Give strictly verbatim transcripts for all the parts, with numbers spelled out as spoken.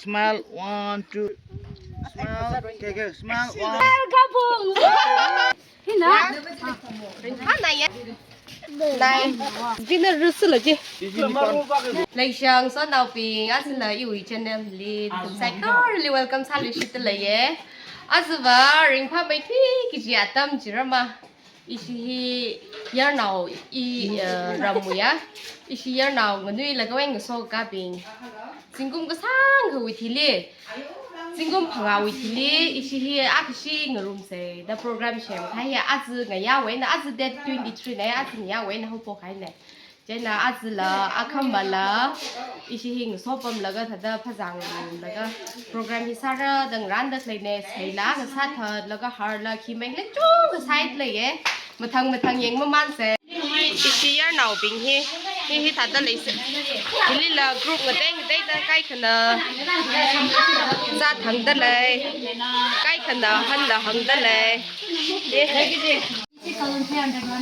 Smile, one, two. Smile. Okay, okay. Smile, one. Kabung. Hina. Nai. Zina rusu laji. Leishang sonaobing, ajala iwui channel li, kum saikorali welcome sāluishitda leiye. Ajava ringphāmei thui kaji atam chirama. Ishi hi yarnao i, eh, ramwui ya. Ishi yarnao nganuilakha wui ngasokabing. Zingkum kasāngkhawui thili. Zingkum phangāwui thili. Ishi hi akhashi ngarumsa da program semkahai ya. Aja ngayāwui eina, aja date twenty-three na, aja ngayāwui eina haophok kahaina. Chieina ajala, akhamala, ishi hi ngasopamlaga thāda phazāngarumlaga program hi sāra da ngarānda khaleina, seila ngasāthatlaga harla khi mengli chungkha sāda leiye. Mathang mathang yangmamānsa. Ishi yarnaobing hi, hi hithāda leisa. Hilila group ngatei ngateida kaikhana zā thangda lei. Kaikhana hanla hangda lei. Hi.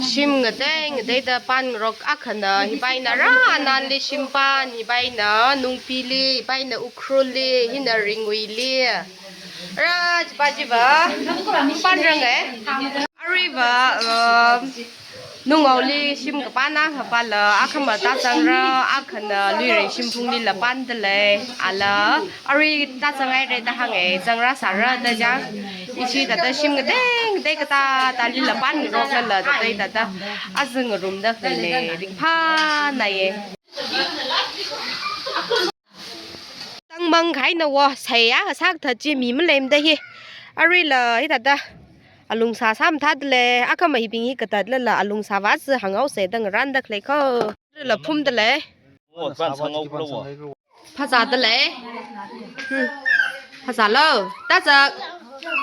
Shim ngatei ngateida pāngarok, akhana hipaina rānanli shim pān, hipaina Nungpili, hipaina Ukhrulli, hina Ringuili. Rā chipa chiva pānranga. Aruiva, uh, Nungaoli shim kapān akhapala, akhama tāzangra, akhana Luirei shimphunglila pānda lei. Ala, arui tāzanghaira da hānga, zangrasāra da chang. Ishi thāda shim ngatei ngatei katā, tālila pāngaroklala, thāda thāda. Aja ngarumda khaleina, ringphānaiye. Tangmang kahaina wo, saiya kasā kathā chi mi maleimada hi. Aruila hithāda alungsā sāmathāda lei, akhama hibing hi katatlala alungsāva aja hānghaosa da ngarānda khalei kho. Aruila phumda lei. Oh, ban sānghaokhala wo. Phazāda lei. Hmm. Phazālu. Tāzak.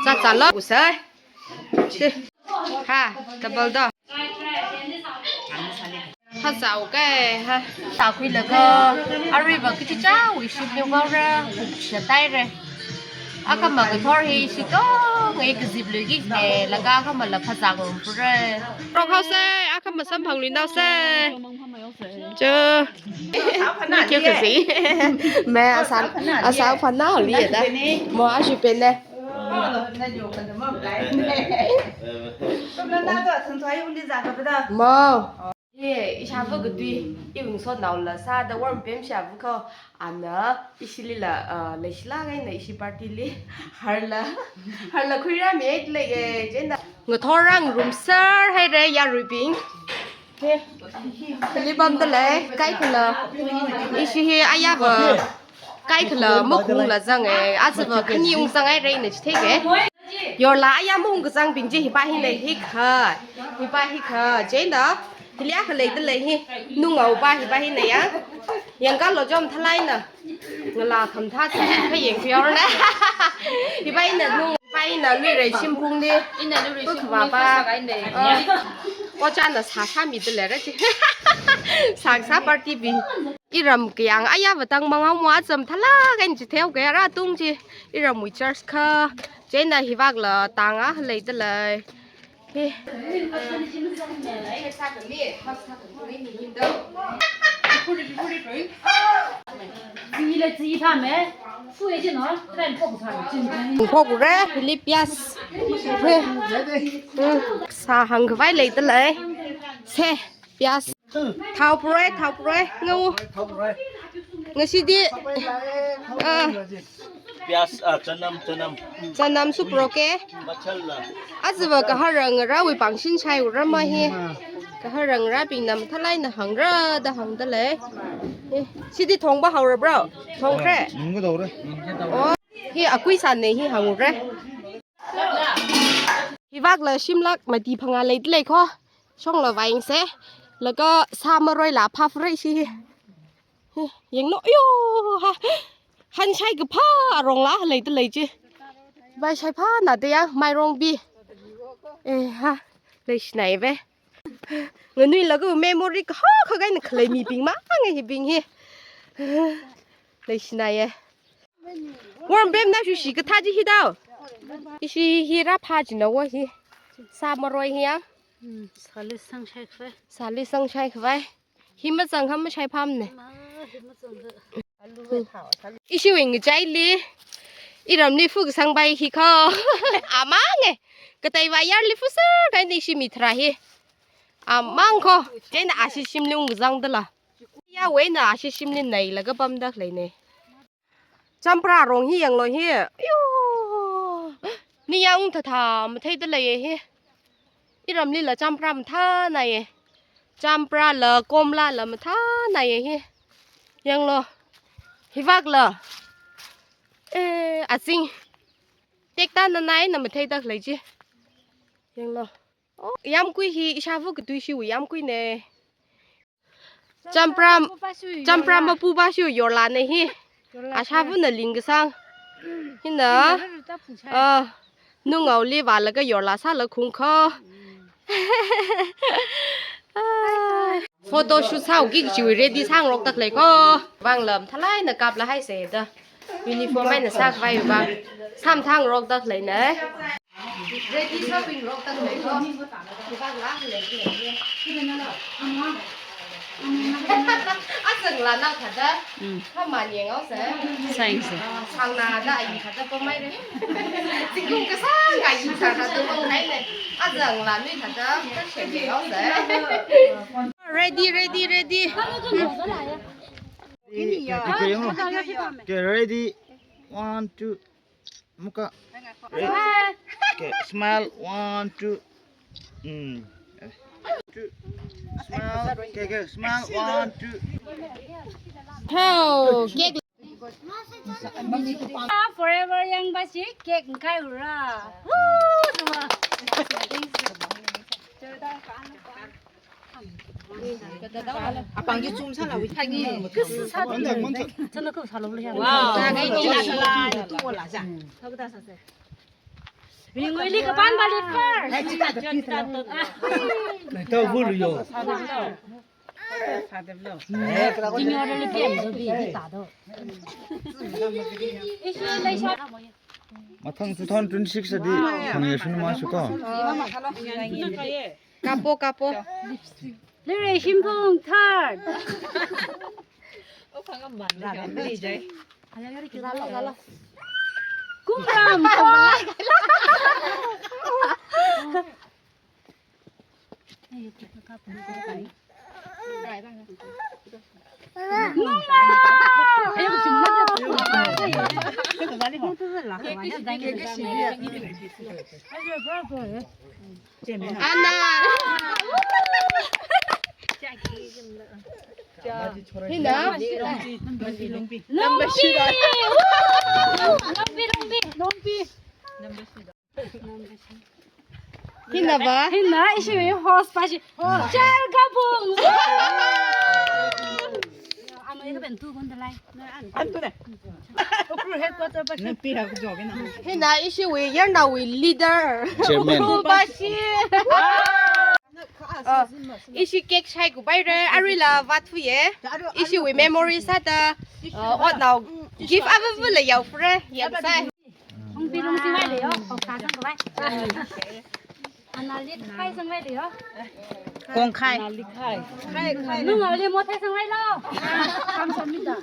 Zāzālu. Kusa. Chi. Ha, double do. Phazāuka, ha. Tākhuilaga, aruiva kachichāwui shimli vaora, shatāhaira. Akhama ngathor hi shito, ngai kazipluiki ne, laga akhamala phazāngarumphura. Rokhaosa, akhama samphangluinaosa. Cho. Ni kyo kazi. Mei asā, asā phana liya da. Mo ashi pene. Mo. Ye, ishāva katui, iwui ngasonaola sāda warm pem shāva kho, ana, ishilila, uh, leishilāk eina ishi party li, harla, harla khuirāmi leiye, chieina. Ngathor ngarumser haira yaruibing. He, hili pamda lei, kaikhala, ishi hi ayāva, kaikhala maungla zanga, ajava khani ungzanghaira ina chitheike. Yorla ayā maung kazangbing chi hipa hina hikha, hipa hikha, chieina, hili akha leida lei hi, Nungaopa hipa hina ya, yangkalo chom thalaina, ngala khamathā sa, kha yangphaorna. Hipa hina Nung, hipa hina Luirei shimphungli, ina Luirei shimphungli pa. Ojāna sā sāmida leira chi. Sā sā party bing. Iram kayāng ayāva tangmang haomo, acham thalāk eina chitheoke, rātung chi. Iramwui church kha, chieina hivakla tanga leida lei. He. Phokure, Philippines. He. Hmm. Sā hāngkhavai leida lei. Se. Piyas. Thao puroi, thao puroi. Ngau. Ngashidi. Ah. Piyas, ah, chanam, chanam. Chanam su puro ke. Machal la. Ajava kaharangrāwui pāngshing shaiura ma hi. Kaharangrābingna mathalaina hāngra da hāngda lei. Eh, shidi thongba haora, bro? Thongkhare? Nungkadora. Oh, hi akui sāna hi hāngra. Hivakla shimlāk mati phangā leida lei kho. Shongla vāyangsa. Laga sā maroila phāphare shi. Hi, yanglu, yo, ha. Hanshai kaphā arongla leida lei chi. Vāshai phāna da ya, Mairongbi. Eh, ha. Leishinaive. Nganuilaga memory kahaka eina khalei mibing ma, ngai hibing hi. Leishinaiye. Warm pemna shushi kathā chi hi dao. Ishi hi rāphā china wa hi. Sā maroi hi ya. Hmm, sāli sangshai khavai. Sāli sangshai khavai. Hi mazang ham mashai phāmana. Ma, hi mazang da. Ishiwui ngachaili, iramli fu kasangpai hi kho. Amange. Kateiva yarli fu sir kaini ishi mi tharā hi. Amang kho. Chieina ashi shimli ungkazang dala. Yawui eina ashi shimli nailaga pamda khaleine. Champra rong hi yanglu hi. Ayo. Ningyāng thatha matheida leiye hi. Iramlila champra mathānaiye. Champrala komlala mathānaiye hi. Yanglu. Hivakla. Eh, azing. Tekta nanai na matheida khalei chi. Yanglu. Oh, yamkui hi ishāva katuishiwui yamkuine. Champra, champra mapupa shu yorlane hi. Ashāvana lingkasang. Hina, ah, nungaoli vālaga yorla sāla khung kho. Photo shoot sāki kachiwui ready sāngarokda khalei kho. Vang lam thalaina kapla haise da. Uniform eina sākhavai vang. Sāmathāngarokda khaleine. Ready sāngarokda khalei kho. Vang lam lei. Azangla nao thāda. Mm. Khamang yanghaose. Science. Ah, sangna da ayi thāda pamhaire. Zingkum kasang ayi thāda pamhaire. Azangla nui thāda. Kashemhaose. Ready, ready, ready. Okay, ready. One, two. Muka. Ready. Okay, smile. One, two. Mm. Two. Smile. Okay, okay. Smile. One, two. How? Cake. Forever young ba si cake ngai ura. Woo! Apang ji chum sāla wui. Kasi sāda. Kontak, kontak. Chana ko sālo le. Wow. Ringwui li kapan ba li first. Naitao vulu yo. Mathang two thousand twenty-six adi khangye shunma shuko. Kapo, kapo. Lere Shimphung third. Kumram. Ana. Hina. Longpi. Longpi, longpi, longpi. Hina ba? Hina, ishi host pa shi. Chair kabung. Ano eka ben tu kon dalai. Antu ne. Ukhrul headquarter pa shi. Hina, ishiwui yarnaowui leader. Chairman. Ukhrul pa shi. Ah, ishi cake shai kupaire, aruila vāthuye. Ishiwui memory sāda, ah, otnao gift avāvāla yaopre, yangsai. Longpi longpi vai leiyo, kongkhai sangkhavai. Ana li khai sangvai leiyo. Kongkhai. Ana li khai. Khai, khai. Nungaoli mothai sangvai lo. Kam samida.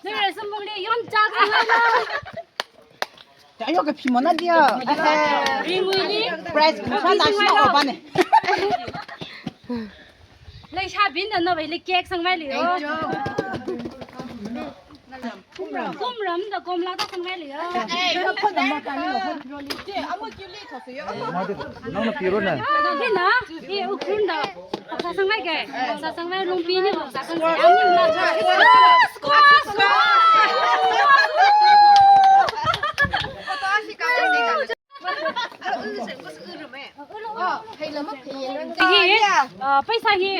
Nire sumbungli yonchak sangvai lo. Ayo, kaphimona dia. Ringwuili. Prize kungsa na sina obane. Leishabina nawuili cake sangvai leiyo. Kumramda komla ta sangvai leiyo. Nangna pirona. Hina, i Ukhrulda. Sāsangvai ke, sāsangvai Longpini sāsangvai. Squash, squash. Hi, ah, paisa hi.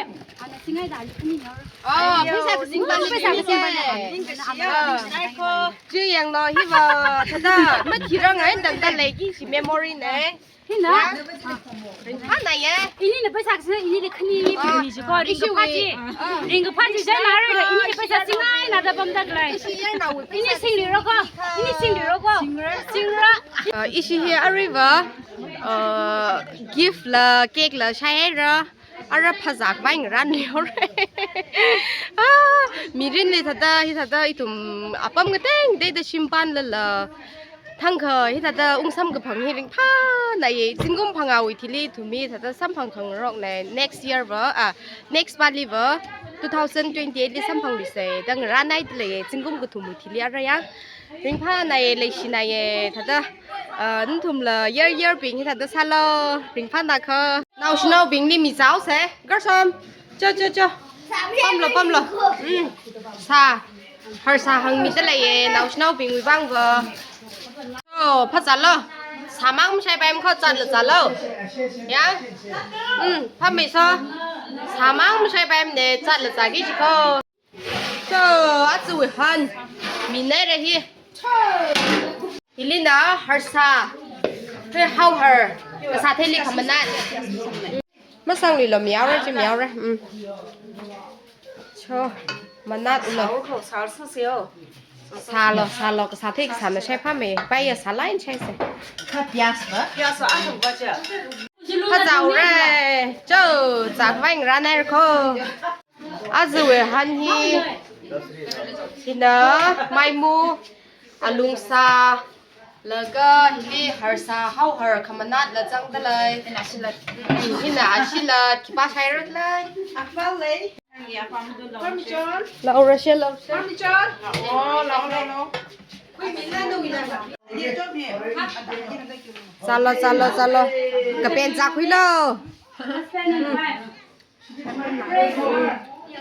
Ah, paisa kasing. Chi yanglu hiva, thāda, mathirang ai, dangda leiki shi memory ne. Hina. Hana ye. Inina paisa kasing, inili khani ni pini shi ko, ringkaphā chi. Ringkaphā chi jai nare, inili paisa singngaina da pamda khalei. Ini singliroko. Ini singliroko. Singra. Ah, ishi hi aruiva, ah, gift la, cake la, shaihaira. Ara phazak mai ngaran ni hore. Ah, mirinli thāda, hithāda ithum apam kateng teida shimpan lala. Thangkha hithāda ungsam kaphang hi ringphānāye. Zingkum phangāwui thili ithum hithāda samphang khangarokna. Next year va, ah, next pali va, two thousand twenty-eight li samphangluisa da ngarānhaida leiye. Zingkum kathumwui thili arāya. Ringphānāye, leishināye, thāda, ah, nathumla year year bing hithāda sālu, ringphānākha. Naoshinaobingli mi zāhaosa, Gershom. Cho, cho, cho. Pamlu, pamlu. Mm. Sā. Harsā hāngmida leiye, naoshinaobingwui vang va. Cho, phāzālu. Sāmang mashaipaimana kho, zatla zālu. Ya? Mm, phāmeiso. Sāmang mashaipaimana, zatla zāki kaji kho. Cho, aja wui han. Minaira hi. Hilina harsā. Hi haohar. Kasā theili khamanat. Masangluilu, mihaora chi, mihaora. Mm. Cho, manatlu. Sāo kho, sāo sāseo. Sālu, sālu, kasā thei kasāna shaiphāmei. Paiya sālai shaisa. Kha piyas va? Piyas va, athum va cha. Phāzāhaora. Cho, zākhavai ngarānhaira kho. Aja wui han hi, hina maimu, alungsā, laga hili harsā haohar khamanatla zangda lei. Hina ashilat, hina ashilat, khipā shairot lei. Akmal lei. Laora she, laora she. Oh, lao, lao, lao. Zālu, zālu, zālu. Kapen zākhuilu.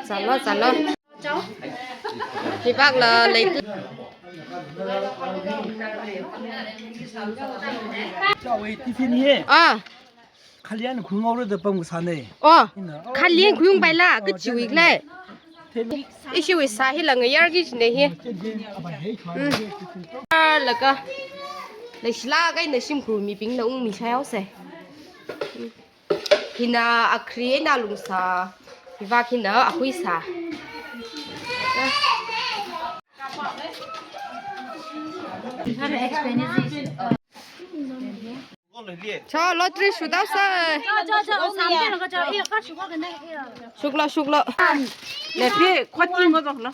Zālu, zālu. Hibakla lei. Chawei tiffin hi. Ah. Khalian khungaura da pam kasāna. Oh. Ina. Khalian khungpaila, kachiwui khala. Ishiwui sā hila ngayarki kajina hi. Mm. Laga. Leishilāk eina shimkhur mibingna ungmi shaihaosa. Mm. Hina akhri eina alungsā, hivak hina ahuisā. Cho, lottery shuthaosa. Shuklu, shuklu. Nepi, khoti ngo dok lo.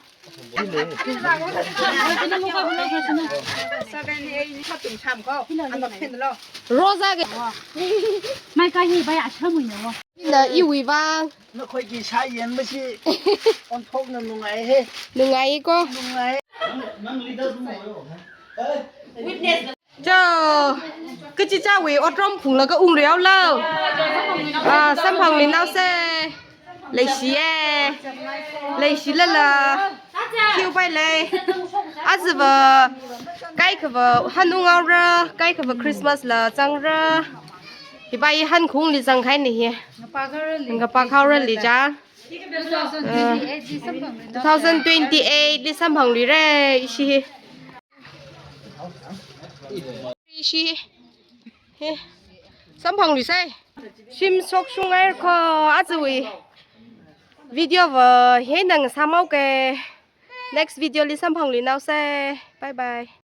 Rosa ke. Mai ka hi bai a shamu ne wo. Ina iwui vang. Nakhoiki sāyenbasi onthokna nungaihe. Nungaiye ko. Nungai. Cho, kachichāwui otram phunglaga ungrihaolu. Ah, samphangluinaosa. Leishiye. Leishilala. Khiupai lei. Ajava. Kaikhava han unghaora. Kaikhava Christmas la zangra. Hipa i han khungli zangkahaina hi. Ngapakhaorali zang. Two thousand twenty-eight li samphangluira ishi hi. Ishi hi. Samphangluisa. Shim shokshungngaira kho ajawui video va hina ngasāmao ke. Next video li samphangluinaosa. Bye bye.